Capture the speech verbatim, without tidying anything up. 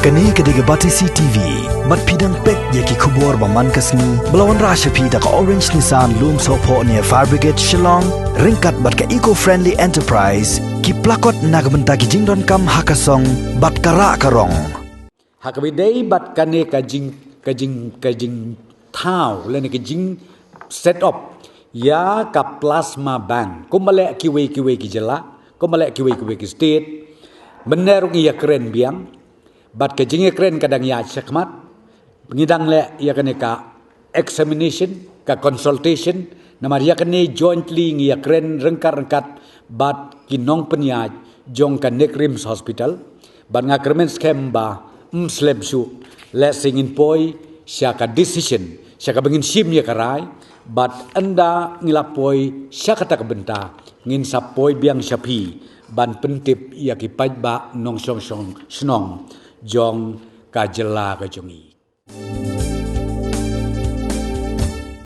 Kane ka dei ka Batesi TV, bad phi dang peit ïa ki khubor ba man ka sngi, ba la wanrah sha phi da ka Orange Nissan Lumsohphoh near Fire Brigade Shillong, ryngkat bad ka Eco Friendly Enterprise, ki plakot na ka bynta ki jingdonkam ha ka song, bad ka rah ka rong. Ha kaba ïadei bad kane ka jing, ka jing, ka jingthaw, lane ka jing set up ïa ka plasma bank. Kumba leh kiwei kiwei ki jylla, kumba leh kiwei kiwei ki state, mynne ruh ngi ïakren biang, bad ka jingïakren ka dang ïaid shakhmat, ngi dang leh ïa kane ka examination, ka consultation, namar ïa kane jointly ngi ïakren ryngkat-ryngkat bad ki nongpynïaid jong ka NEIGRIHMS Hospital, bad nga kyrmen skhem ba ym slem shuh, lehse ngin poi sha ka decision, sha kaba ngin shim ïa ka rai, bad ynda ngi la poi sha kata ka bynta, ngin sa poi biang sha phi, ban pyntip ïa ki paidbah nongshong shong shnong jong ka jylla ka jong ngi.